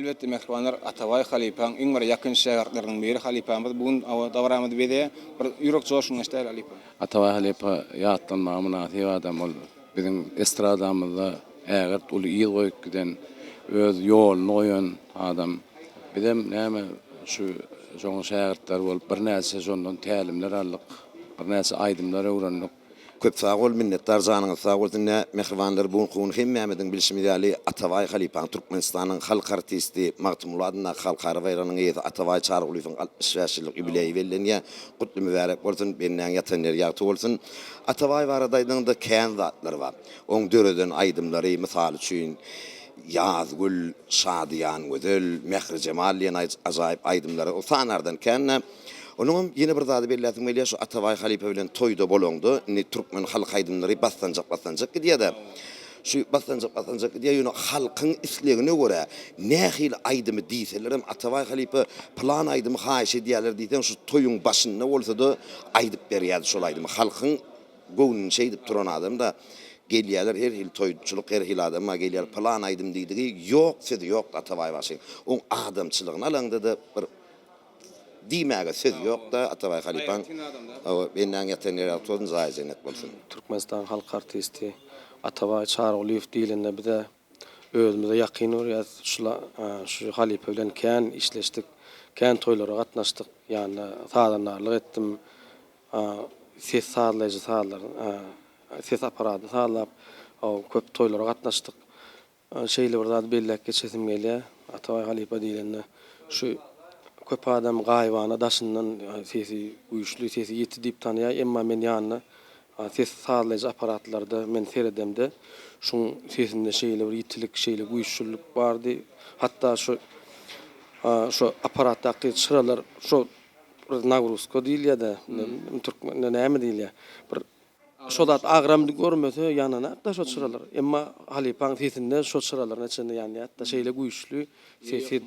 Elbetde mähribanlar Atabaý halypaň iň bir ýakyn şägirtleriniň biri halypamyz bu gün dabaramyzy bezeýär. Bir ýürek joşgun geçdi halypa. Atabaý halypa ýatlanmaga mynasyp adam ol biziň estradamyzda ägirt uly yz goýup giden öz ýoluny goýan adam. Bizem näme şu şonuň şägirtleri bolup birnäçe şondan tälimler aldyk birnäçe aýdymlar öwrendik. Köp sag bol minnetdar janyňyz sag bolsun ine mähribanlar bu günki gün hemmämiziň bilşimiz ýaly Atabaý halypaň Türkmenistanyň halk artisti Magtymguly adyndaky halkara baýragynyň eýesi Atabaý Çarygulyýewiň 65 ýyllyk ýubileýi bellenýär gutly mübärek bolsun bendäň ýatan ýeri ýagty bolsun Atabaý barada aýdanyňda kän zatlar bar oň döreden aýdymlary mysal üçin Ýazgül Şadyýan gözel Mährijemal diýen ajaýyp aýdymlary sanardan kän Onuňam ýene bir zady belläsim gelýär, şu Atabaý halypa bilen toýda bolaňda, indi türkmen halk aýdymlary basganjak-basganjak gidýär-de. Şu basganjak-basganjak gidýär, ýöne halkyň islegine görä, nähili aýdymy diýselerem, Atabaý halypa pylan aýdymy haýyş edýärler diýseň, şu toýuň başynda bolsa-da aýdyp berýärdi şol aýdymy. Halkyň göwnüni şeýdip turan adam-da. Gelýärler her hili toýçulyk, her hili adam bar, gelýär, pylan aýdym diýdigi, ýok sözi ýokdy Atabaý bagşyň. Oň adamçylygyny alaňda-da bir Diýmäge söz ýok-da Atabaý halypaň. Hawa, bendäň ýatan ýeri ýagty bolsun, jaýy jennet bolsun. Türkmenistanyň halk artisti Atabaý Çarygulyýew diýlende bize özümize ýakyn görýäs. Şula şu halypa bilen kän işleşdik, kän toýlara gatnaşdyk. Ýanynda sazandarlyk etdim. Ses sazlaýjy sazlar, ses apparadyny sazlap, köp toýlara gatnaşdyk. Şeýle bir zady belläp geçesim gelýär, Atabaý halypa diýlende, şu köp adam gaýybana daşyndan sesi güýçli, sesi ýiti diýip tanaýar, emma men ýanynda ses sazlaýjy apparatlarda men seredemde, şuň sesinde şeýle bir ýitilik, şeýle güýçlülik bardy. Hatda şu şu apparatdaky çyralar şo bir nagruzka diýilýär-de, türkmende näme diýilýär, bir Şo zat agramly görmese ýananakda şo çyralar. Emma halypaň sesinde şo çyralaryň içinde ýanýatda. Şeýle güýçli sesi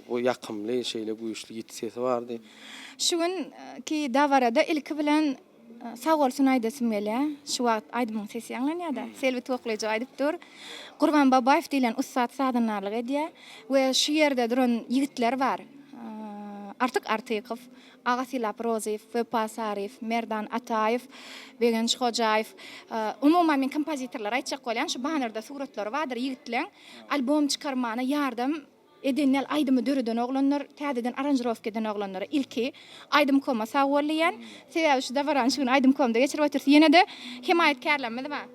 ýakymly şeýle güýçli ýiti sesi bardy. Şu gün ki dabarada ilki bilen sag bolsun aýdasym gelýär. Şu wagt aýdymyň sesi ýaňlanýada. Selbi Toklyja aýdyp dur. Gurban Babaýew diýlen ussat sazandarlyk edýär we şu ýerde duran ýigitler bar. Artyk Artykow, Agasylap Rozyýew, Wepa Saryýew, Merdan Ataýew, Begenç Hojaýew. Umuman men kompozitorlary aýtjak bolýan, şu bannerda suratlary bardyr ýigitleň. Albom çykarmana ýardam eden däl, aýdymy döreden oglanlar, täzeden aranžirowka eden oglanlara ilki Aýdym.com-a sag bol diýýän. Sebäbi şu dabarany şu gün Aýdym.com-da geçirip otyrys. Ýene-de hemaýatkärlerimiz bar.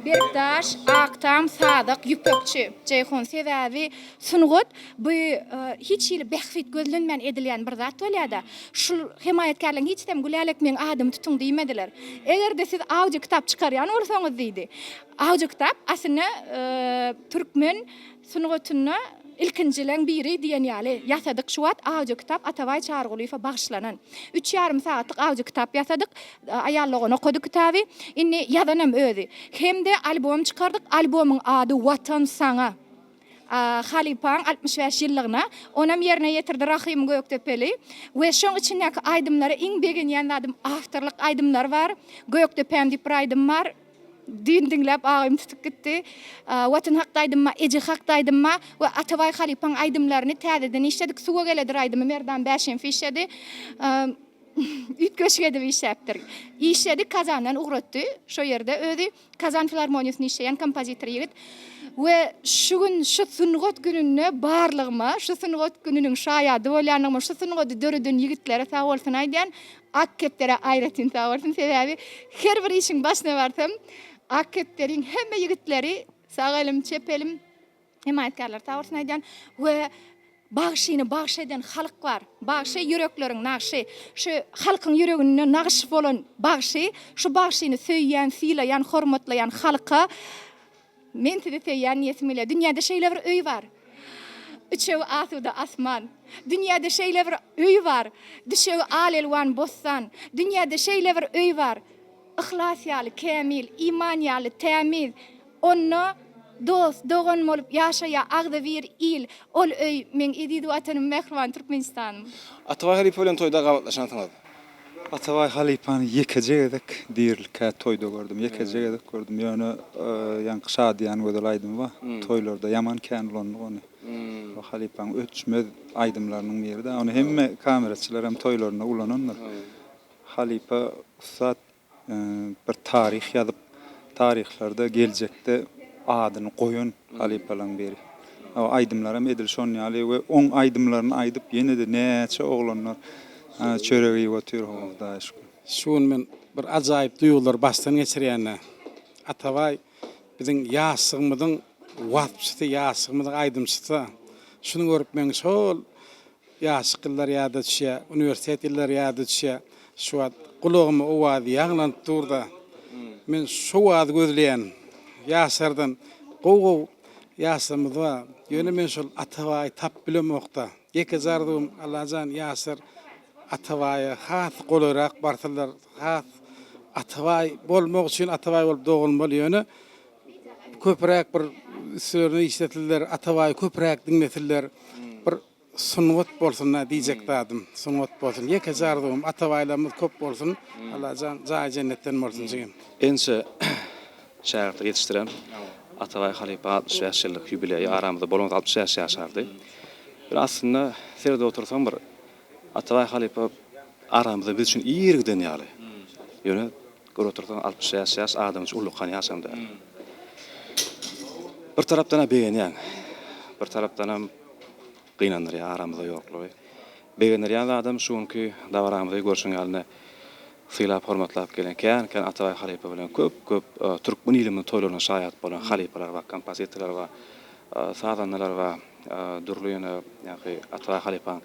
Berkdaş, Aktam, Sadyk, Ýüpekçi, Jeýhun. Sebäbi sungat bu hiç hili bähbit gözlenmän edilýän bir zat bolýar-da. Şul hemaýatkärleriň hiçisem Gülälek meň adymy tutuň diýmediler. Eger-de siz audio kitap çykarýan bolsaňyz diýdi. Audio kitap aslynda türkmen sungatynda ilkinjileň biri diýen ýaly ýasadyk. Şu wagt audio kitap Atabaý Çarygulyýewe bagyşlanan. Üç ýarym sagatlyk audio kitap ýasadyk. Aýal dogan okady kitaby. Indi ýazanam özi. Hem-de albom çykardyk. Albomyň ady Watan saňa. Halypaň 65 ýyllygyna. Onam ýerine ýetirdi Rahym Gökdepeli. We şoň içindäki aýdymlara iň begenýän zadym awtorlyk aýdymlar bar. Gökdepäm diýip bir aýdym bar. Düýn diňläp agym tutup gitdi. Watan hakda aýdym bar, Eje hakda aýdym bar we Atabaý halypaň aýdymlaryny täzeden işledik. Suwa geledir aýdymy Merdan Bäşimow işledi. Üýtgeşik edip işläpdir. Işledi, Kazandan ugratdy. Şo ýerde özi Kazan filarmoniýasynda işleýän kompozitor ýigit. We şu gün şu sungat gününde barlygyma, şu sungat gününiň şaýady bolýanlygyma, şu sungaty döreden ýigitlere sag bolsun aýdýan. Ak kepderä aýratyn sag bolsun, sebäbi her bir işiň başyna barsam, Ak kepderiň hemme ýigitleri sag elim, çep elim, hemaýatkärler sag bolsun aýdýan we bagşyny bagş eden halk bar. Bagşy ýürekleriň nagşy. Şu halkyň ýüreginde nagyş bolan bagşy, şu bagşyny söýýän, sylaýan, hormatlaýan halka Men sizi söýýän diýesim gelýär. Dünýäde şeýle bir öý bar. Üçegi asuda asman. Dünýäde şeýle bir öý bar. Düşegi al-elwan bossan. Dünýäde şeýle bir öý bar. Yhlas ýaly kämil, iman ýaly tämiz. Onda dost, dogan bolup ýaşaýar agzybir il. Ol öý meň eziz Watanym, mähriban Türkmenistanym. Atabaý halypa bilen toýda gabatlaşansyňyz. Atabaý halypany ýekeje gezek dirilikä toýda gördüm. Ýekeje gezek gördüm. Ýöne ýaňky Şadyýan gözel aýdymy bar. Toýlarda ýaman kän ulandyk ony. Halypaň öçmez aýdymlarynyň biri-de. Ony hemme kameraçylar hem toýlarynda ulanandyr. Halypa ussat bir taryh ýazyp, taryhlarda geljekde adyny goýan halypalaryň biri. Aýdymlaram edil şon ýaly we oň aýdymlaryny aýdyp ýene-de näçe oglanlar çörek iýip otyr Hudaýa şükür. Şu gün men bir ajaýyp duýgulary başdan geçirýän-de. Atabaý biziň ýaşlygymyzyň waspçysy, ýaşlygymyzyň aýdymçysy. Şuny görüp meň şol Ýaşlyk ýyllary ýada düşýär, uniwersitet ýyllary ýada düşýär. Şu wagt gulagyma owaz ýaňlanyp dur-da. Men şu owazy gözleýän. Ýaşlardan gowy-gowy ýaşlarymyz bar. Ýöne men şol Atabaýy tapyp bilemok-da. Ýekeje arzuwym, Allajan ýaşlar Atabaýa has golaýrak barsynlar, has Atabaý bolmak üçin Atabaý bolup dogulmaly. Ýöne köpräk bir üstlerine işlesinler, Atabaýy köpräk diňlesinler. Bir Sungat bolsun-da diýjek zadym. Sungat bolsun. Ýekeje arzuwym Atabaýlarymyz köp bolsun. Allajan jaýy jennetden bolsun jigim. Ençe şägirtler ýetişdiren Atabaý halypa 65 ýyllyk ýubileýi aramyzda bolansoň 65 ýaşardy. Bir aslynda seredip otursaň bir Atabaý halypa aramyzda biz üçin ir giden ýaly. Ýöne görüp otursaň 65 ýaş adam üçin ullakan ýaşam däl. Bir tarapdan-a begenýäň, bir tarapdanam gynandyrýar aramyzda ýoklugy. Begendirýän zadam şu günki dabaramyzy görşüň ýaly ine sylap hormatlap gelen kän kän Atabaý halypa bilen köp köp türkmen ilimiziň toýlaryna şaýat bolan halypalar bar, kompozitorlar bar, sazandalar bar, dürli ýöne ýaňky Atabaý halypaň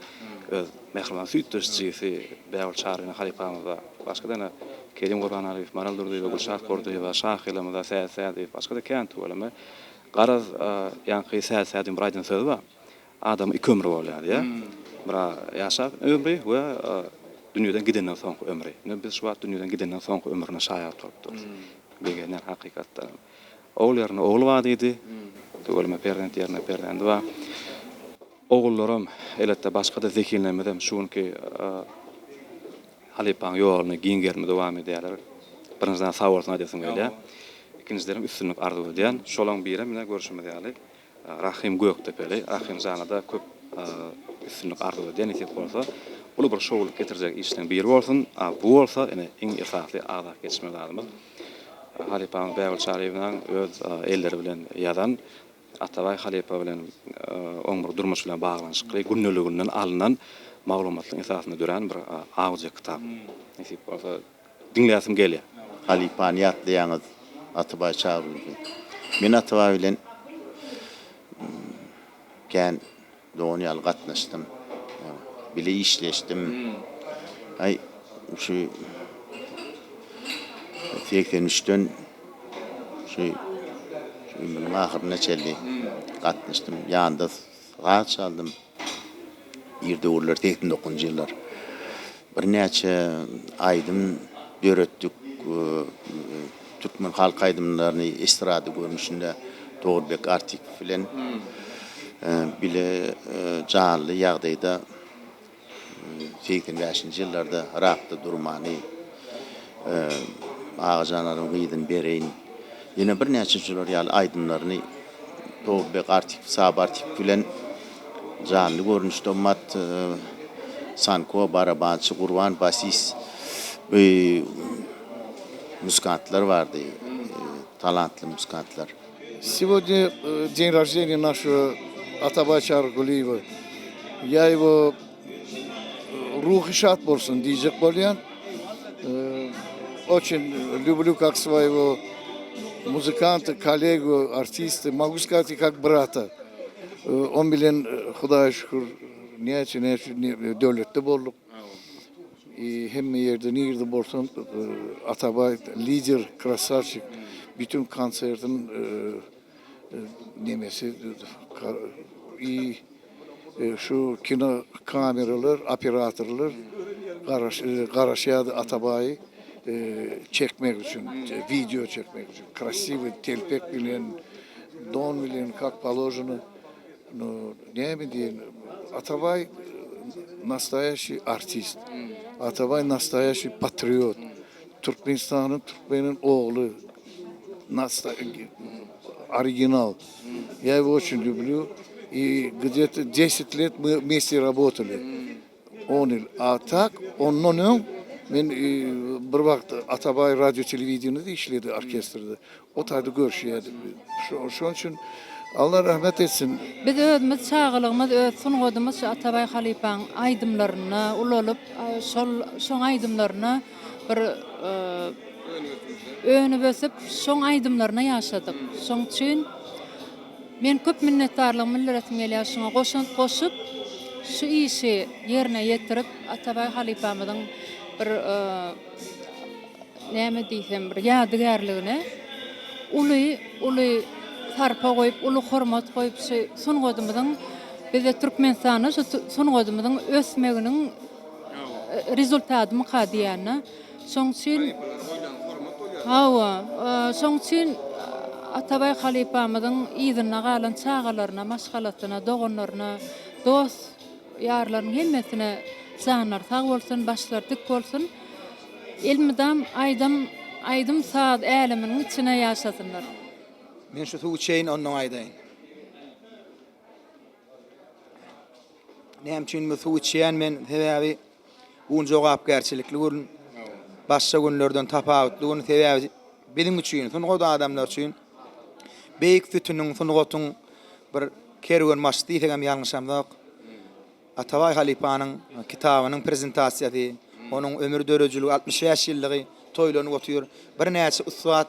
öz mähriban süýtdeş jigisi Bägül Çaryna halypamyz bar. Başga-da ine Kerim Gurbanalyýew, Maral Durdyýewa, Gülşat Gurdyýewa, şahyrlarymyz bar, Sähet Sädiýew, başga-da kän tüweleme. Garaz, ýaňky Sähet Sädiň bir aýdan sözi bar. Adamyň iki ömri bolýar diýýär. Bir ýaşap ömri we dünýeden gidenden soňky ömri. Ine biz şu wagt dünýeden gidenden soňky ömrüne şaýat bolup durus. Begenýän hakykatdan. Ogul ýerine ogly bar diýdi. Tüweleme perzent ýerine perzendi bar. Ogullaram, elbetde başga-da zehinlerimizem şu günki Halypaň ýoluny giň gerimde dowam edýärler. Birinjiden sag bolsun aýdasym gelýär. Ikinjidenem üstünlik arzuw edýän. Şolaň birem ine görşümiz ýaly Rahym Gökdepeli. Rahym jana-da köp üstünlik arzuw edýän nesip bolsa. Uly bir şowlulyk getirjek işleň biri bolsun. A bu bolsa ine iň esasy agzap geçmeli zadymyz. Halypamyz Bägül Çaryýewnaň öz elleri bilen ýazan Atabaý halypa bilen oň bir durmuşy bilen baglanyşykly gündeliginden alnan maglumatlaryň esasynda dörän bir audio kitap. Nesip bolsa diňläsim gelýär. Halypany ýatlaýaňyz Atabaý Çagryýewi. Men Atabaý bilen kän Dogan ýaly gatnaşdym. Bile işleşdim. Aý, şu 83-den şu ömrümiň ahyryna çenli gatnaşdym. Ýanynda saz çaldym. Ir döwürler, 89-njy ýyllar. Birnäçe aýdym döretdik. Türkmen halk aýdymlaryny estrada görnüşinde Dogrybek Artykow bilen bile janly ýagdaýda 85-nji ýyllarda Yrakda durmany, Agajanaryň gyzyny bereýin, ýene birnäçe şular ýaly aýdymlaryny Dogrybek Artykow, Saba Artykow bilen janly görnüşde Mat Sanko, barabançy, Gurban, basist, bu muzykantlar bardy, talantly muzykantlar. Сегодня день рождения нашего Атабая Çargulyýewa. Я его ruhy şat bolsun diýjek bolýan. Очень люблю как своего музыканта, коллегу, артиста, могу сказать и как брата. On bilen Hudaýa şükür näçe näçe döwletde bolduk. Hemme ýerde nirde bolsam Atabaý lider, krasavçik. Bütün konsertin nemesi i şu kino kameralar, operatorlar garaşýardy Atabaýy çekmek üçin, wideo çekmek üçin. Krasiwy telpek bilen, don bilen kak položeno. Nu, näme diýeýin, Atabaý nastoýaşiý artist. Atabaý nastoýaşiý patriot. Türkmenistanyň, türkmeniň ogly. Original. Ýa его oçin lýublýu. И где-то 10 лет мы вместе работали. On ýyl. A tak, ondan öň men bir wagt Atabaý radio telewideniýede işledi orkestrde. O taýda görüşýärdik. Şonuň üçin Allah rahmet etsin. Biz özümiz çagalygymyz öz sungadymyz şu Atabaý halypaň aýdymlarynda ulalyp şol şoň aýdymlaryna bir önüp ösüp şoň aýdymlaryna ýaşadyk. Şoň üçin Men köp minnetdarlygymy bildiresim gelýär şuňa goşant goşup, şu işi ýerine ýetirip, Atabaý halypamyzyň bir näme diýsem bir ýadygärligine uly uly sarpa goýup, uly hormat goýup şu sungadymyzyň bizde Türkmenistanda şu sungadymyzyň ösmeginiň rezultadymyka diýýän-de. Şoň üçin Hawa, şoň üçin Atabaý halypamyzyň yzynda galan çagalaryna, maşgalasyna, doganlaryna, dost ýarlarynyň hemmesine janlary sag bolsun, başlary dik bolsun. Elmydam aýdym, aýdym-saz äleminiň içine ýaşasynlar. Men şu suw içeýin onnoň aýdaýyn. Näme üçin bu suw içýän men? Sebäbi bu gün jogapkärçilikli gün. Başga günlerden tapawutly gün. Sebäbi biziň üçin, sungat adamlary üçin beýik sütüniň, sungatyň bir kerwenbaşysy diýsek hem ýalňyşamzok. Atabaý halypanyň kitabynyň prezentasiýasy, onuň ömür döredijiligi 65 ýyllygy toýlanyp otyr. Birnäçe ussat,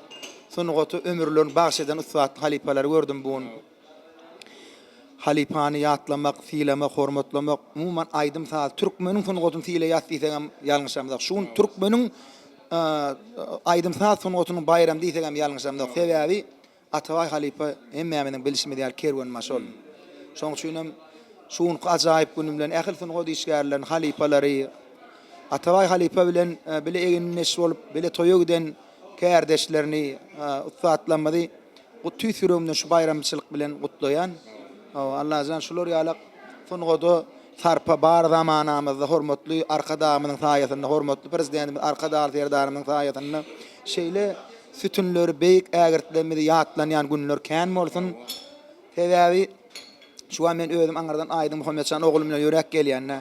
sungata ömürlerini bagyş eden ussat halypalary gördüm bu gün. Halypany ýatlamak, sylamak, hormatlamak, umuman aýdym-saz, türkmeniň sungatyny sylaýas diýsegem ýalňyşamzok. Şu gün türkmeniň aýdym-saz sungatynyň baýramy diýsegem ýalňyşamzok. Sebäbi Atabaý halypa hemmämiziň bilşimiz ýaly kerwenbaşy boldy. Şonuň üçin hem şu günki ajaýyp gün bilen ähli sungat işgärlerini, halypalary, Atabaý halypa bilen bile egindeş bolup, bile toýa giden kärdeşlerini, ussatlarymyzy Tüýs ýüregimden şu baýramçylyk bilen gutlaýan. Hawa, Allajan şular ýalak sungada sarpa bar zamanamyzda hormatly Arkadagymyzyň saýasynda, hormatly Prezidentimiz Arkadagly Serdarymyzyň saýasynda şeýle sütünleri, beýik ägirtlerimizi ýatlanýan günler kän bolsun. Sebäbi şu wagt men özüm aňyrdan Aýdyň Muhammetjan oglum bilen ýöräp gelýän-de,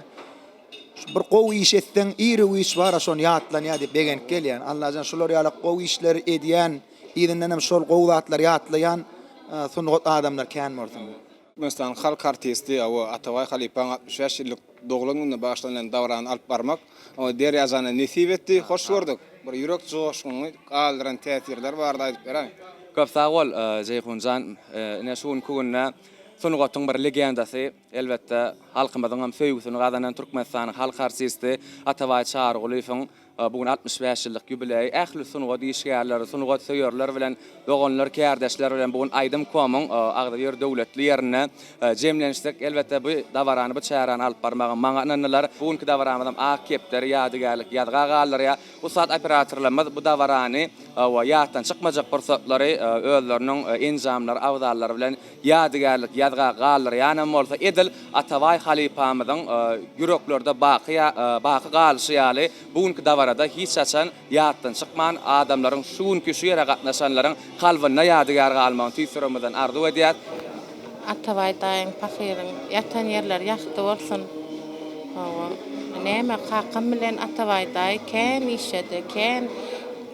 bir gowy iş etseň, ir-u-giç bar-a şony ýatlanýar diýip begenip gelýän. Allajan şular ýalak gowy işleri edýän Yzyndan hem şol gowy zatlary ýatlaýan sungat adamlar kän bolsun. Türkmenistanyň halk artisti Awa Atabaý halypaň 65 ýyllyk doglan gününe bagyşlanylan dabarany alyp barmak Derýa jana nesip etdi. Hoş gördük. Bir ýürek joşgunyňy galdyran täsirler barada aýdyp beräý. Köp sag bol, Jeýhun jan. Ine, şu günki günde sungatyň bir legendasy, elbetde, halkymyzyň hem söýgüsini gazanan Türkmenistanyň halk artisti Atabaý Çarygulyýewiň Bu gün 65 ýyllyk ýubileýi ähli sungat işgärleri, sungat söýerler bilen, doganlar, kärdeşler bilen bu gün Aýdym komyň agzybir döwletli ýerinde jemlenişdik. Elbetde, bu dabarany, bu çäräni alyp barmagy maňa ynandylar. Bu günki dabaramyzam Ak kepderi ýadygärlik ýazga galdyrýar. Ussat operatorlarymyz bu dabarany we ýatdan çykmajak pursatlary özleriniň enjamlary, abzallary bilen ýadygärlik ýazga galdyrýanam bolsa, edil Atabaý halypamyzyň ýüreklerde baky baky galyşy ýaly, bu günki dabarada hiç haçan ýatdan çykman, adamlaryň şu günki şu ýere gatnaşanlaryň kalbynda ýadygär galmagyny tüýs ýüregimizden arzuw edýäs. Atabaý daýyň pahyryň ýatan ýerleri ýagty bolsun. Hawa. Näme kakam bilen Atabaý daýy kän işledi, kän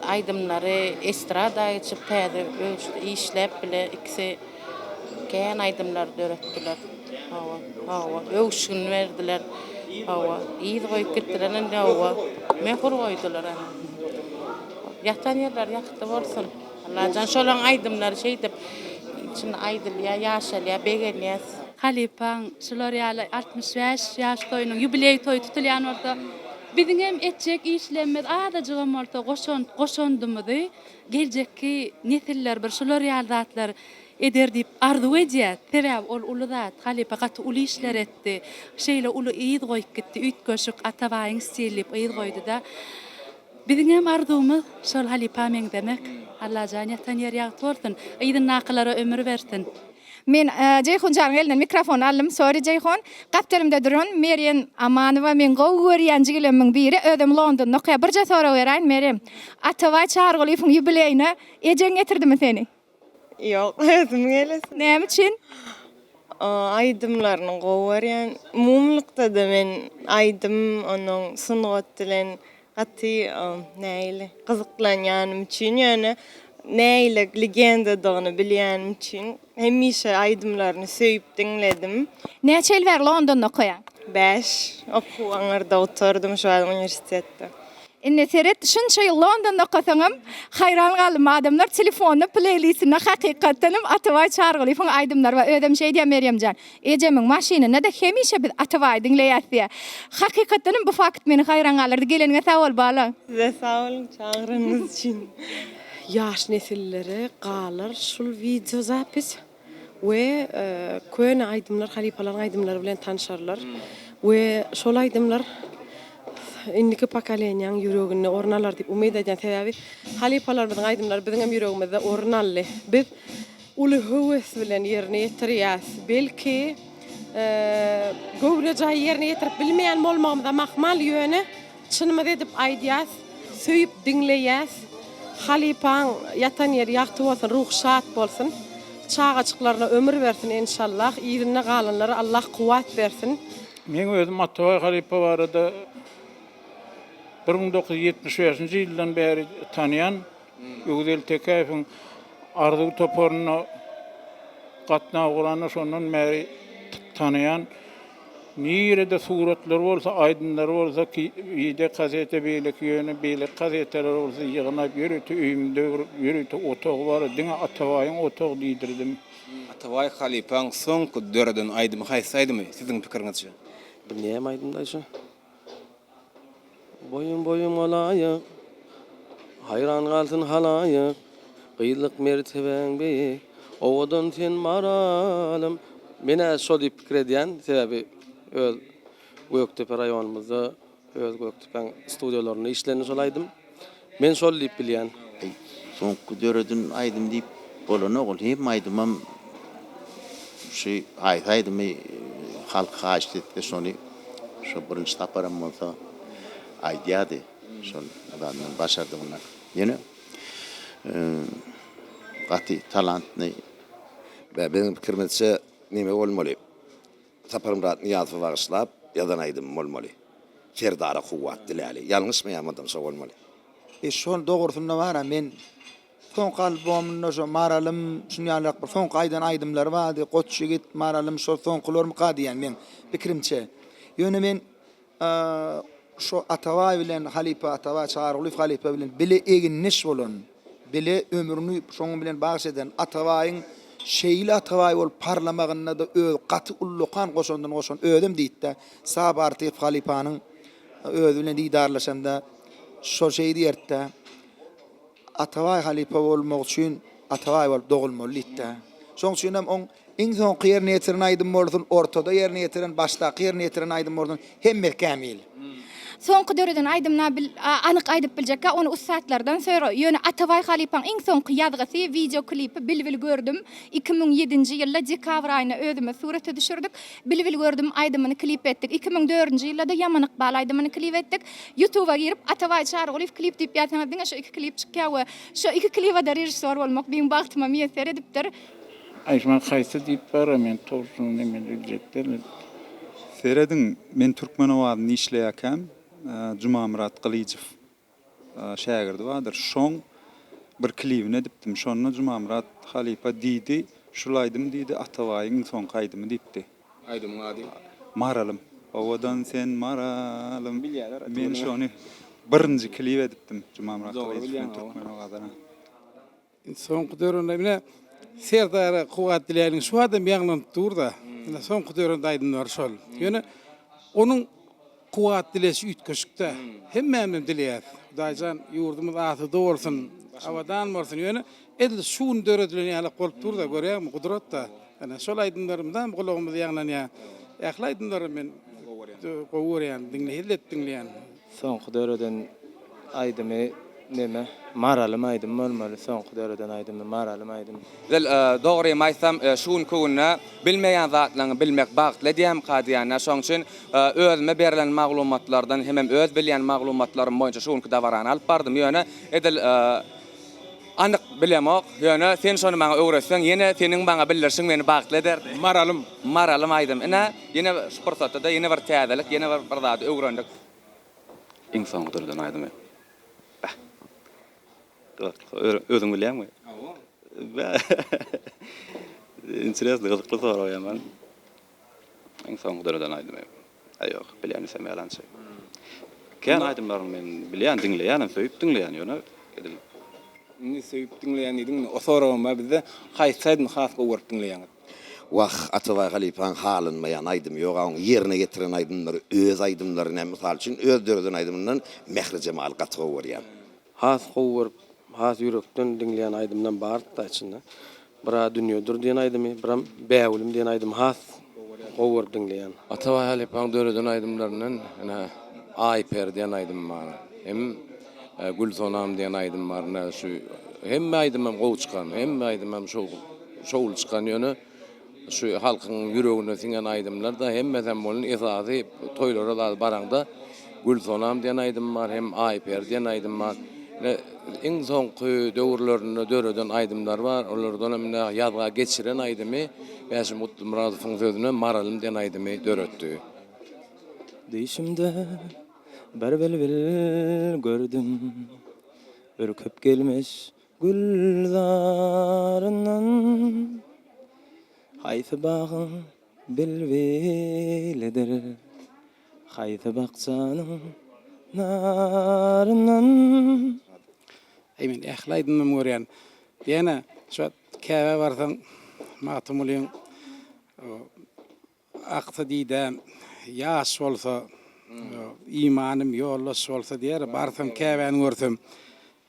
aýdymlary estrada geçip täze öwüşde işläp bile ikisi kän aýdymlar döretdiler. Hawa, hawa, öwüşgin berdiler. Hawa, yz goýup gitdiler indi hawa. Möhür goýdular ana. Ýatan ýerleri ýagty bolsun. Allajan şolaň aýdymlary şeýdip içinde aýdylýar, ýaşalýar, begenýäs. Halypaň şular ýaly 65 ýaş toýunyň ýubileý toýy tutulýan bolsa, biziň hem etjek işlemimiz azajygam bolsa goşant, goşandymyzy geljekki nesiller bir şular ýaly zatlar eder diýip arzuw edýäs. Sebäbi ol uly zat, halypa gaty uly işler etdi. Şeýle uly yz goýup gitdi, üýtgeşik Atabaýyň stili diýip yz goýdy-da. Biziňem arzuwymyz şol halypa meňzemek. Allajan ýatan ýeri ýagty bolsun. Yzyndakylara ömür bersin. Men Jeýhun janyň elinden mikrofony aldym, sorry Jeýhun. Gapdalymda duran Merýem Amanowa meň gowy görýän jigilemmiň biri, özem Londonda okaýar. Birje sorag beräýin Merýem. Atabaý Çarygulyýewiň ýubileýine ejeň getirdimi seni? Ýok, özüm gelesim. Näme üçin? Aýdymlaryny gowy görýän. Umumylykda-da men aýdym, onuň sungat bilen gaty nähili gyzyklanýanym üçin, ýöne nähili legendadygyny bilýänim üçin hemişe aýdymlaryny söýüp diňledim. Näçe ýyl bäri Londonda okaýaň? Bäş. Okuwy aňyrda gutardym, şu wagt uniwersitetde. Indi seret, şunça ýyl Londonda okasaňam, haýran galdym, adamlar telefonda pleýlistinde hakykatdan hem Atabaý Çarygulyýewiň aýdymlary bar. Özem şeý diýýär Merýemjan, ejemiň maşynynda-da hemişe biz Atabaýy diňleýäs diýýär. Hakykatdan hem bu fakt meni haýran galdyrdy. Geleniňe sag bol, bala. Size sag boluň çagyranyňyz üçin. Ýaş nesillere galar şul wideo zapis. We köne aýdymlar halypalaryň aýdymlary bilen tanşarlar we şol aýdymlar indiki pokoleniýaň ýüreginde orun alar diýip umyt edýän sebäbi halypalarymyzyň aýdymlary biziňem ýüregimizde orun aldy biz uly höwes bilen ýerine ýetirýäs belki göwnejaý ýerine ýetirip bilmeýän bolmagymyzam ahmal ýöne Çynymyzy edip aýdýas, söýüp diňleýäs. Halypaň ýatan ýeri ýagty bolsun, ruhy şat bolsun. Çagajyklaryna ömür bersin enşallah, yzynda galanlara Allah kuwwat bersin. Meň özüm Atabaý halypa barada 1975-nji ýyldan bäri tanýan. Öwzel Tekäýewiň Arzuw toparyna gatnaw guranda şondan bäri tanaýan. Nirede suratlary bolsa, aýdymlary bolsa, wideo kasete beýleki ýöne beýleki kaseteler bolsa ýygnap ýörite öýümde bir ýörite otagy bar, diňe Atabaýyň otagy diýdirdim. Atabaý halypaň soňky döreden aýdymy haýsy aýdymy siziň pikiriňizçe? Bu näme aýdymdaý şu? Boýuň boýuňa laýyk, Haýran galsyn halaýyk, Gyzlyk mertebäň beýik, Owadan sen maralym. Men-ä şo diýip pikir edýän, sebäbi öz Gökdepe raýonymyzda, öz Gökdepäň studiýalarynda işlendi şol aýdym. Men şol diýip bilýän. Aý soňky döreden aýdym diýip bolanok ol hemme aýdymam şu haýsy aýdymy halk haýyşt etse şony şo birinji saparam bolsa aýdýardy şol adamdan başardygyndan ýöne gaty talantny. Bä biziň pikirimizçe neme bolmaly Saparmyrat Nyýazowa bagyşlap ýazan aýdymy bolmaly. Serdara kuwwat diläli. Ýalňyşmaýan bolsam şo bolmaly. E şol dogrusynda bara men soňky albomynda şo Maralym şun ýalyrak bir soňky aýdan aýdymlary bardy Goç ýigit, Maralym şol soňkularmyka diýýän meň pikirimçe. Ýöne men Şo Atabaý bilen halypa Atabaý Çarygulyýew halypa bilen bile egindeş bolan, bile ömrüni şonuň bilen bagş eden Atabaýyň şeýle Atabaý bolup parlamagynda-da öz gaty ullakan goşandyny goşan özem diýdi-de, Saba Artykow halypanyň özi bilen didarlaşanda şo şeý diýerdi-de, Atabaý halypa bolmak üçin Atabaý bolup dogulmaly diýdi-de. Şoň üçinem oň Iň soňky ýerine ýetiren aýdym bolsun, ortada ýerine ýetiren, başdaky ýerine ýetiren aýdym bolsun, hemmesi kämil. Soňky döreden aýdymyna bil anyk aýdyp biljekkä ony ussatlardan sora. Ýöne Atabaý halypaň iň soňky ýazgysy, wideo klipi Bilbil gördüm. 2007-nji ýylda dekabr aýynda özümiz surata düşürdik. Bilbil gördüm aýdymyny klip etdik. 2004-nji ýylda-da Ýaman ykbal aýdymyny klip etdik. Ýutuba girip Atabaý Çarygulyýew klip diýip ýazsaňyz diňe şo iki klip çykýar we şo iki kliba-da režissýor bolmak meň bagtyma miýesser edipdir. Aýtman haýsy diýip bara men towşuny neme biljek däl. Serediň men Türkmen owazynda işleýäkäm Jumamyrat Gylyjow şägirdi bardyr şoň bir klibini edipdim şonda Jumamyrat halypa diýdi şul aýdym diýdi Atabaýyň iň soňky aýdymy diýipdi. Aýdymyň ady? Maralym. Owadan sen maralym. Bilýäler. Men şony birinji klip edipdim Jumamyrat Gylyjow bilen Türkmen owazyna. Indi soňky dörende ine Serdara kuwwat diläýliň şu adam ýaňlanyp dur-da. Ine soňky dörende aýdymlary şol. Ýöne onuň kuwwat dileşi üýtgeşik-dä. Hemmämizem dileýäs. Hudaýjan ýurdumyz asuda bolsun, abadan bolsun. Ýöne edil şu gün döredilen ýalak bolup dur-da, görýäňmi, gudrat-da. Ine şol aýdymlar mydam gulagymyzda ýaňlanýar. Ähli aýdymlary men gowy görýän, diňle hezil edip diňleýän. Soňky döreden aýdymy neme Maralym aýdymy bolmaly soňky döreden aýdymy Maralym aýdymy. Edil dogrymy aýtsam şu günki günde bilmeýän zatlaryňy bilmek bagtly edýärmika diýýän. Şoň üçin özüme berlen maglumatlardan hemem öz bilýän maglumatlarym boýunça şu günki dabarany alyp bardym. Ýöne edil. Anyk bilemok, ýöne sen şony maňa öwretseň, ýene seniň maňa bildirişiň meni bagtly ederdi. Maralym. Maralym aýdym. Ine, ýene şu pursatda-da ýene bir täzelik, ýene bir bir zady öwrendik. Iň soňky döreden aýdymy. Bäh. Gyzykly. Özüň bilýäňmi? Hawa. Bäh. Interesno, gyzykly sorag ýaman. Iň soňky döreden aýdymy. Aý ýok, bilýän diýsem ýalançy. Kän aýdymlaryny men bilýän, diňleýänem, söýüp diňleýän, ýöne edil. Indi söýüp diňleýän diýdiňmi, o soragam bar bizde, haýsy aýdymy has gowy görüp diňleýäňiz? Wah, Atabaý halypaň halynmaýan aýdymy ýok, a oň ýerine ýetiren aýdymlary öz aýdymlary näme, mysal üçin öz döreden aýdymyndan Mährijemaly gaty gowy görýän. Has gowy görüp, has ýürekden diňleýän aýdymlam bardy-da içinde. Bir-ä Dünýedir diýen aýdymy, biram Bägülim diýen aýdymy has gowy görüp diňleýän. Atabaý halypaň döreden aýdymlaryndan ine Aýperi diýen aýdym bar. Hem Gülsonam diýen aýdym bar. Ine şu hemme aýdymam gowy çykan, hemme aýdymam şowly çykan ýöne Şu halkyň ýüregine siňen aýdymlar-da hemmesem bolun esasy toýlara zat baraňda Gülsonam diýen aýdym bar hem Aýperi diýen aýdym bar. Ine iň soňky döwürlerinde döreden aýdymlar bar. Olardanam ine ýazga geçiren aýdymy Bäşim Gutlymyradowyň sözüne Maralym diýen aýdymy döretdi. Düýşümde bir bilbil gördüm, Ürküp gelmiş Gülzaryndan haýsy bagyň bilbilidir, Haýsy bakjanyň naryndan. Eý men ähli aýdymam görýän. Diýene şu wagt Käbä barsaň Magtymgulyň Aksa didäm ýaş bolsa, imanym ýoldaş bolsa diýer, barsam Käbäni görsem,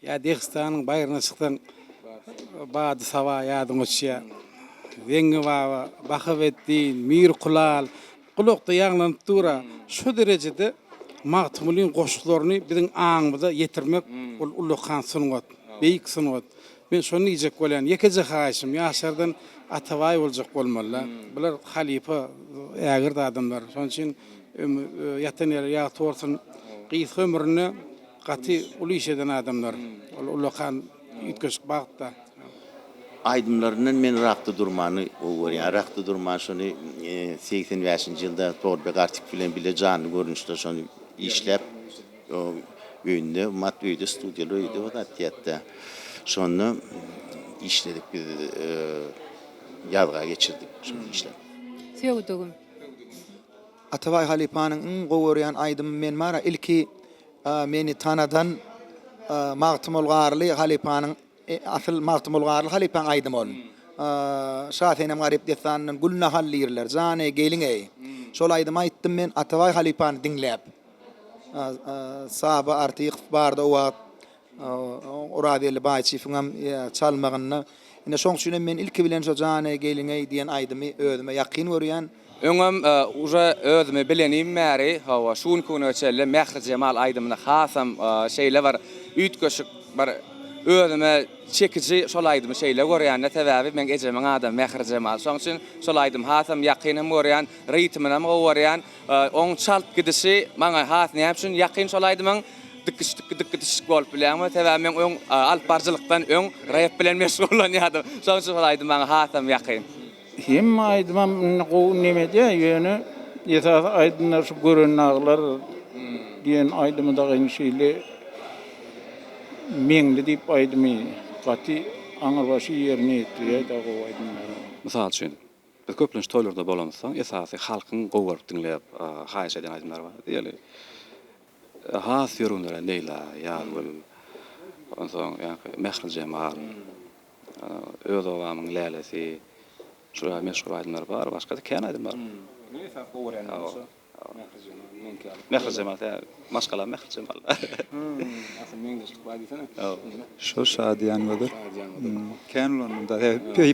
ýa Dehistanyň baýryna çyksaň, bady saba ýadyňa düşýär. Zeňňi baba, Bahaweddin, Mir Kulal gulakda ýaňlanyp dur-a. Şo derejede Magtymgulyň goşgularyny biziň aňymyza ýetirmek ol ullakan sungat, beýik sungat. Men şony diýjek bolýan. Ýekeje haýyşym, ýaşlardan Atabaý boljak bolmalyda. Bular halypa, ägirt adamlar. Şonuň üçin ýatan ýeri ýagty bolsun. Gysga ömründe gaty uly iş eden adamlar. Ol ullakan üýtgeşik bagt-da. Aýdymlaryndan men Rakda Durmany gowy görýän. Rakda Durman şony 85-nji ýylda Torbek Artyk bilen bile janly görnüşde şony işläp Öýünde, mat öýde, studiýaly öýde o zat diýýärdi-dä. Şonda işledik biz, ýazga geçirdik şony işläp. Söwdügim. Atabaý halypanyň iň gowy görýän aýdymy men bara ilki meni tanadan Magtymguly Garly halypanyň asyl Magtymguly Garly halypaň aýdymy ol. Şasenem Garyp dessanyndan Gülnahal diýirler, Jan-eý, gelin-eý. Şol aýdymy aýtdym men Atabaý halypany diňläp. Saba Artykow bardy o wagt. Orazgeldi Baýçyýewiňem çalmagynda. Ine şoň üçin hem men ilki bilen şo Jan-eý, gelin-eý diýen aýdymy özüme ýakyn görýän. Öňem uje özümi bilenim bäri, hawa, şu günki güne çenli Mährijemal aýdymyny hasam şeýle bir üýtgeşik bir özüme çekiji şol aýdymy şeýle görýän-de, sebäbi meň ejemiň adam Mährijemal. Şoň üçin şol aýdymy hasam ýakyn hem görýän, ritminem gowy görýän. Oň çalt gidişi maňa has näme üçin ýakyn şol aýdymyň dikgiş-dikgi-dikgi-dişik bolup bilýäňmi? Sebäbi men öň alyp baryjylykdan öň rep bilen meşgullanýardym. Şonuň üçin şol aýdym maňa hasam ýakyn. Hemme aýdymam indi gowy neme edýär, ýöne esasy aýdymlar şu Gören aglar diýen aýdymy dagy şeýle Meňli diýip aýdymy gaty aňyrbaşy ýerine ýetirýär dagy gowy aýdymlar. Mysal üçin, Biz köplenç toýlarda bolamyzsoň, esasy halkyň gowy görüp diňläp, haýyş edýän aýdymlary bar. Diýeli, has ýörgünlere Leýla, Ýazgül, onsoň ýaňky Mährijemal, Öz obamyň lälesi, şular ýaly meşhur aýdymlar bar. Başga-da kän aýdym bar. Meň esasy gowy görýän aýdymym şo. Mährijemal, meňki ýaly. Mährijemal, tä maşgalam Mährijemal. Asyl meňzeşlik bar diýsene. Şo Şadyýan gözel. Kän ulandym-da,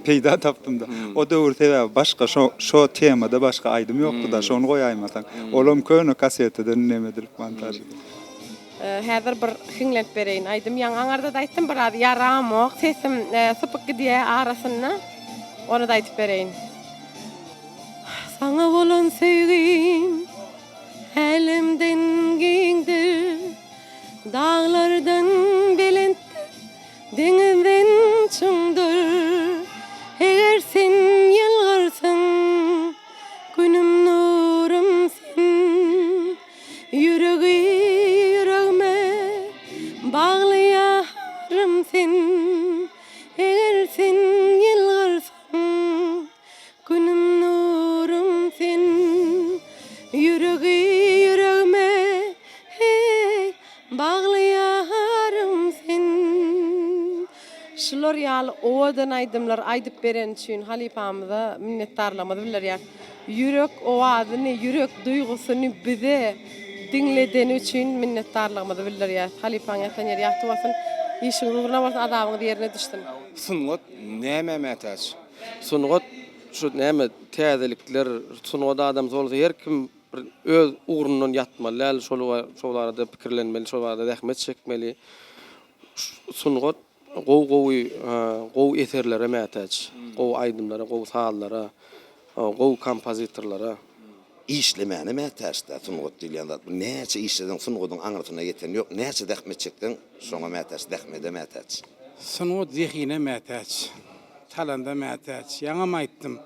peýda tapdym-da. O döwür sebäbi başga şo şo temada başga aýdym ýokdy-da, şony goýaýmasaň. Olam köne kaseteden neme edilip montaž edilip. Häzir bir hiňlenip bereýin aýdym. Ýaňy aňarda-da aýtdym, biraz ýaramok, sesim sypyp gidýär arasynda. Ony-da aýdyp bereýin. Saňa bolan söýgim älemden giňdir, Daglardan belentdir, deňizden. Ýarym sen, eger sen ýylgyrsaň, Günüm nurum sen, Ýüregi ýüregime, heý, baglaýarym sen. Şular ýaly owadan aýdymlary aýdyp bereni üçin halypamyza minnetdarlygymyzy bildirýäris. Ýürek owazyny, ýürek duýgusyny bize diňledeni üçin minnetdarlygymyzy bildirýäris. Halypaň ýatan ýeri ýagty bolsun, işiňiz ugruna bolsun, azabyňyz ýerine düşsün. Sungat nämä mätäç? Sungat şu näme täzelikler, sungat adamsy bolsa her kim bir öz ugrundan ýatmaly däl, şol şol barada pikirlenmeli, şol barada zähmet çekmeli. Sungat gowy gowy gowy eserlere mätäç. Gowy aýdymlara, gowy sazlara, gowy kompozitorlara. Işlemäne mätäç-dä sungat diýilýän zat. Bu näçe işleseň sungatyň aňyrsyna ýeten ýok. Näçe zähmet çekseň şoňa mätäç, zähmede mätäç. Sungat zehine mätäç, talanda mätäç. Ýaňam aýtdym.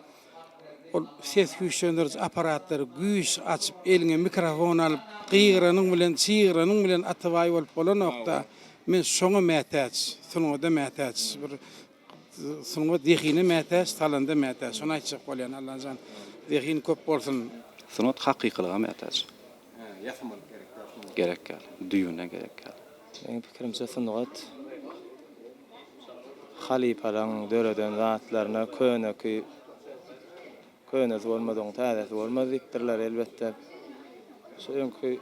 Ol ses güýçlendiriji apparatlary güýç açyp eliňe mikrofon alyp gygyranyň bilen çygyranyň bilen Atabaý bolup bolanokda. Men şoňa mätäç, sungada mätäç. Bir sungat zehine mätäç, talanda mätäç. Şony aýtjak bolýan Allajan zehin köp bolsun. Sungat hakykylyga mätäç. Hä, ýasamalyk gerek däl sungata. Gerek däl. Düýbünden gerek däl. Meň pikirimçe sungat halypalaň döreden zatlaryna köneki könesi bolmadygyň täzesi bolmaz diýipdirler elbetde şu öňki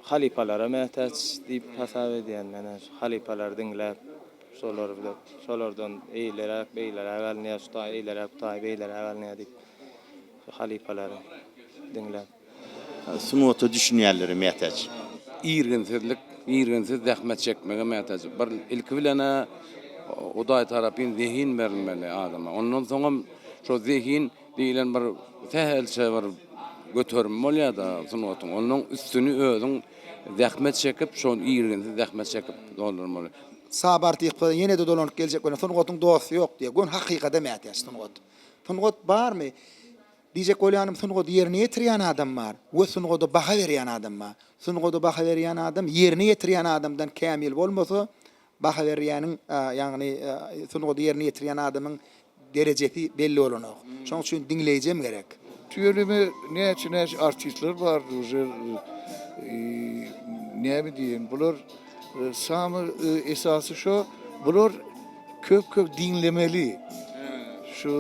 halypalara mätäç diýip hasap edýän menä şu halypalary diňläp şolar bilen şolardan eýleräk beýleräk alynýar şu taý eýleräk bu taý beýleräk alynýar diýip şu halypalary diňläp. Sungata düşünýänlere mätäç. Irginsizlik, irginsiz zähmet çekmege mätäç. Bir ilki bilen-ä Hudaý tarapyn zehin berilmeli adama. Ondan soňam şo zehin diýlen bir sähelçe bir göterim bolýar-da sungatyň. Ondan üstüni özüň zähmet çekip, şo irginsiz zähmet çekip doldurmaly. Sabar Tyhpyza ýene-de dolanyp geljek bolýan, sungatyň dosty ýok diýýär. Göni hakykata mätäç sungat. Sungat barmy? Diýjek bolýanym sungaty ýerine ýetirýän adam bar we sungada baha berýän adam bar. Sungada baha berýän adam ýerine ýetirýän adamdan kämil bolmasa, baha berýäniň ýagny sungaty ýerine ýetirýän adamyň derejesi belli bolanok. Şonuň üçin diňleýjem gerek. Tüweleme näçe näçe artistler bardy uje näme diýeýin bular samy esasy şo bular Köp köp diňlemeli. Şu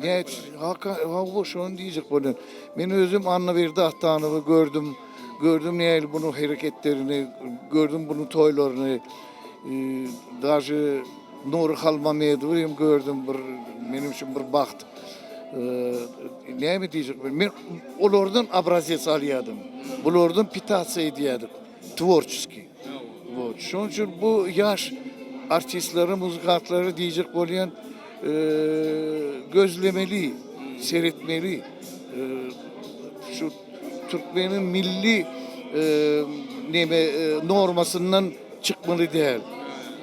näç haka hawa şony diýjek bolýan. Men özüm Annaberdi Atdanowy gördüm. Gördüm nähili bunuň hereketlerini, gördüm bunuň toýlaryny. Daže Nury Halmamedowy hem gördüm bir meniň üçin bir bagt. Näme diýjek men olardan obrazets alýadym. Bulardan pitasiýa edýädik tworçeskiý. Wot, şonuň üçin bu ýaş artistlere, muzykantlara diýjek bolýan, gözlemeli, seretmeli. Şu türkmeniň milli neme normasyndan çykmaly däl.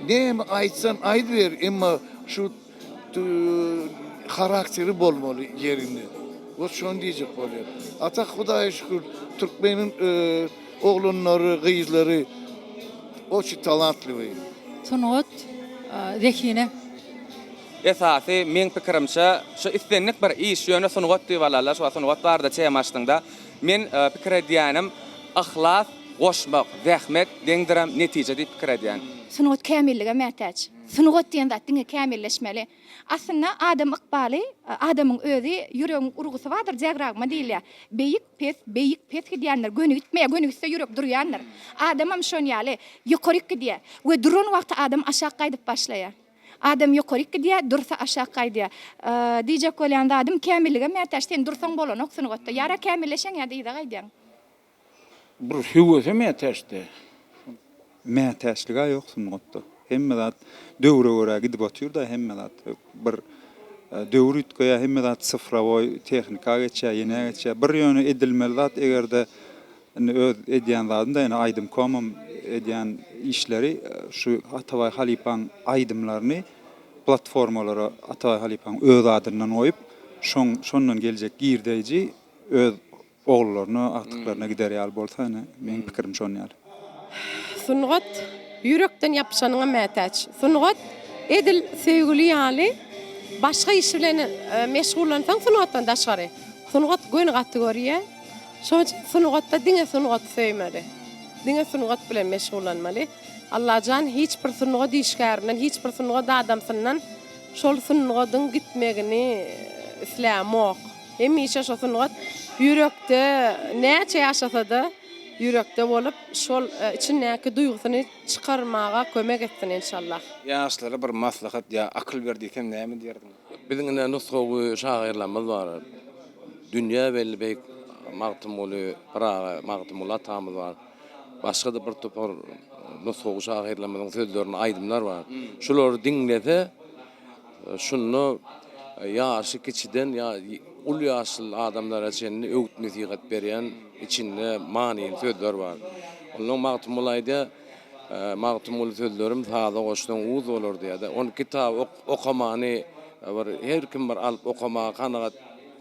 Näme aýtsaň aýdyber, emma şu harakteri bolmaly ýerinde. Wot şony diýjek bolýan. A tak Hudaýa şükür türkmeniň oglanlary, gyzlary oçi talantliwi. Sungat zehine. Esasy meň pikirimçe şu islendik bir iş ýöne sungat diýip alarlar şu sungat barada tema açdyňda men pikir edýänim yhlas goşmak zähmet deňdirem netije diýip pikir edýän. Sungat kämillige mätäç. Sungat diýen zat diňe kämilleşmeli. Aslynda adam ykbaly, adamyň özi ýüregiň urgusy bardyr, diagragma diýilýär. Beýik, pes, beýik, pes gidýändir. Göni gitmeýär, göni gitse ýürek durýandyr. Adamam şon ýaly, ýokaryk gidýär we duran wagty adam aşak gaýdyp başlaýar. Adam ýokaryk gidýär, dursa aşak gaýdýar. Diýjek bolýan zadym, kämillige mätäç, sen dursaň bolanok sungatda. Ýa-da kämilleşeň ýa-da yza gaýdýaň. Bir höwese mätäçdi. Mätäçlig-ä ýok sungatda. Hemme zat döwre görä gidip otyr-da hemme zat. Bir döwür üýtgeýär, hemme zat sifrowoý tehnika geçýär, ýene geçýär. Bir ýöne edilmeli zat eger-de indi öz edýän zadym-da ýene aýdym.com-am edýän işleri şu Atabaý halypaň aýdymlaryny platformalara Atabaý halypaň öz adyndan goýup, şoň şondan geljek girdeýji öz Ogullaryna, agtyklaryna gider ýaly bolsa ine, meň pikirim şon ýaly. Sungat. Ýürekden ýapyşanyňa mätäç. Sungat edil söýgüli ýaly başga iş bilen meşgullansaň sungatdan daşgary, sungat göni gaty görýär. Şonuň üçin sungatda diňe sungaty söýmeli. Diňe sungat bilen meşgullanmaly. Allajan hiç bir sungat işgärinden, hiç bir sungat adamsyndan şol sungadyň gitmegini islämok. Hemişe şo sungat ýürekde näçe ýaşasada ýürekde bolup şol içindäki duýgusyny çykarmaga kömek etsin enşallah. Ýaşlara bir maslahat ýa akyl ber diýsem näme diýerdiň? Biziň ine nusgawy şahyrlarymyz bar. Dünýä belli beýik Magtymguly Pyragy, Magtymguly atamyz bar. Başga-da bir topar nusgawy şahyrlarymyzyň sözlerinde aýdymlar bar. Şulary diňlese Şunda ýaşy kiçiden uly ýaşly adamlara çenli öwüt-nesihat berýän içinde manyly sözler bar. Ondan Magtymguly aýdýar, Magtymguly sözlerim saza goşsaň uz bolar diýýär-de. Ony kitap okamany bir her kim bir alyp okamaga kanagat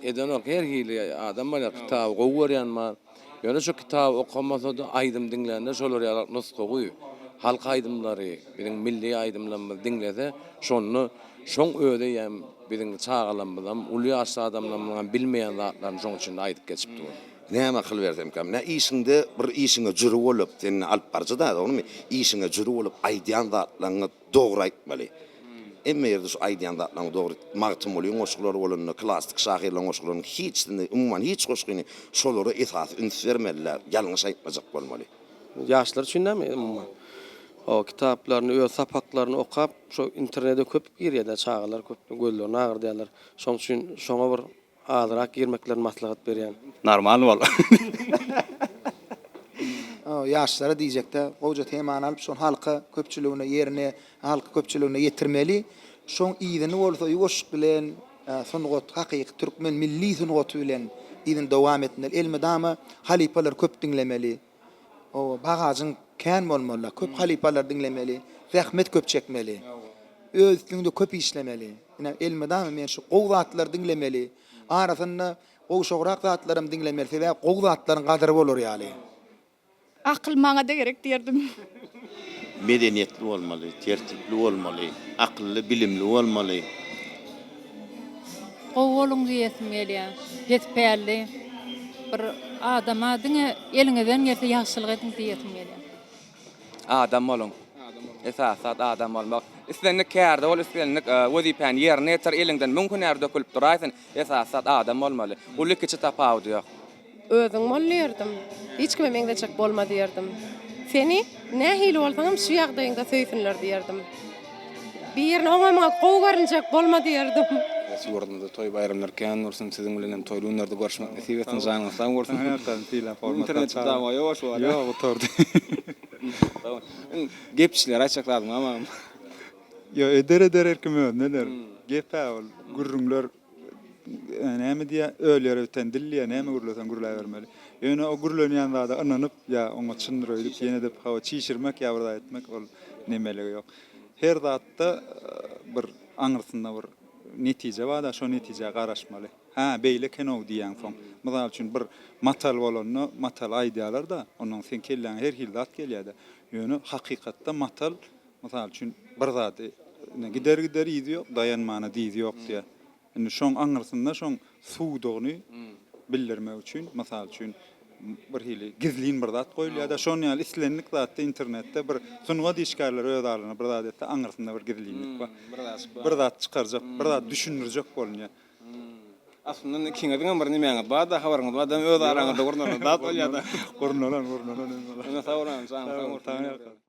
edenok. Her hili adam bolýar, kitaby gowy görýän bar. Ýöne şu kitaby okamasa-da aýdym diňlände şolar ýaly nusgawy halk aýdymlary, biziň milli aýdymlarymyzy diňlese, şonda şoň özi eýýäm biziň çagalarymyzam, uly ýaşly adamlarymyzyňam bilmeýän zatlaryny şoň içinde aýdyp geçip dur. Näme akyl bersemkäm? Nä işiňde bir işiňe jüri bolup, sen indi alyp baryjy-da, dogrumy? Işiňe jüri bolup aýdýan zatlaryňy Dogry aýtmaly. Hemme ýerde şu aýdýan zatlaryň dogry. Magtymgulyň goşgulary bolanda, klassyk şahyrlaryň goşgularynyň hiçisinde, umuman hiç goşgyny şolara esasy üns bermeli-dä, ýalňyş aýtmajak bolmaly. Ýaşlar üçin dämi umuman. O kitaplaryny, öz sapaklaryny okap, şo internete köp girýär-dä çagalar köp gözlerini agyrdýarlar. Şoň üçin şoňa bir Azrak girmeklerini maslahat berýän. Normal bol. Ýaşlara diýjekdä gowja temany alyp şony halka köpçüligine ýerine halka köpçüligine ýetirmeli. Şoň yzyny bolsa ýuwaşlyk bilen sungat hakyky türkmen milli sungaty bilen yzyny dowam etmeli. Elmydama halypalary köp diňlemeli. Oba bagajyň kän bolmaly, köp halypalary diňlemeli, zähmet köp çekmeli. Öz üstüňde köp işlemeli. Ine, elmydama men şu gowy zatlary diňlemeli. Arasynda gowşagrak zatlaram diňlemeli, sebäbi gowy zatlaryň gadyry bolar ýaly. Akyl maňada gerek diýerdim. Medeniýetli bolmaly, tertipli bolmaly, akylly, bilimli bolmaly. Gowy boluň diýesim gelýär. Pes pälli bir adama diňe eliňizden gelse ýagşylyk ediň diýesim gelýär. Adam boluň. Esasy zat adam bolmak. Islendik kärde bol, islendik wezipäni ýerine ýetir, eliňden müň hünär dökülip duraýsyn, esasy zat adam bolmaly. Uly-kiçi tapawudy ýok. Özüň bol diýerdim. Hiç kime meňzejek bolma diýerdim. Seni nähili bolsaňam şu ýagdaýyňda söýsünler diýerdim. Birine oňa muňa gowy görünjek bolma diýerdim. Ýurdumyzda toý baýramlar kän bolsun siziň bilen hem toýly günlerde görüşmek nesip etsin janyňyz sag bolsun. Internetde dawa ýok şu ara. Ýok gutardy. Gepçilere aýtjak zadyň barmy? Ýok eder eder her kim özüne eder. Gep-ä ol gürrüňler näme diýýär, öl ýere biten dil diýýär, näme gürleseň gürläbermeli. Ýöne o gürlenýän zada ynanyp ýa oňa çyndyr öýdüp ýene-de hawa çişirmek ýa bir zat etmek ol nemeligi ýok. Her zatda bir aňyrsynda bir netije bar-da, şo netijä garaşmaly. Hä, beýle eken-ow diýýäň soň. Mysal üçin bir matal bolanda mataly aýdýarlar-da, onnoň seň kelläňe her hili zat gelýär-de. Ýöne hakykatda matal Mysal üçin, bir zady, ine, gider-gider yzy ýok, daýanmana dyzy ýok diýýär. Indi şoň aňyrsynda şoň suwdugyny bildirmek üçin, mysal üçin, bir hili gizlin bir zat goýulýar-da, şonuň ýaly islendik zatda internetde bir sungat işgärleri öz aralarynda bir zat etse, aňyrsynda bir gizlinlik bar. Bir zat çykarjak, bir zat düşündirjek bolunýar. Aslynda ikiňiziňem bir nemäňiz bar-da, habaryňyz bar-da, öz araňyzda gurnalan zat bolýar-da. Gurnalan, gurnalan. Sag boluň, janyň sag bolsun.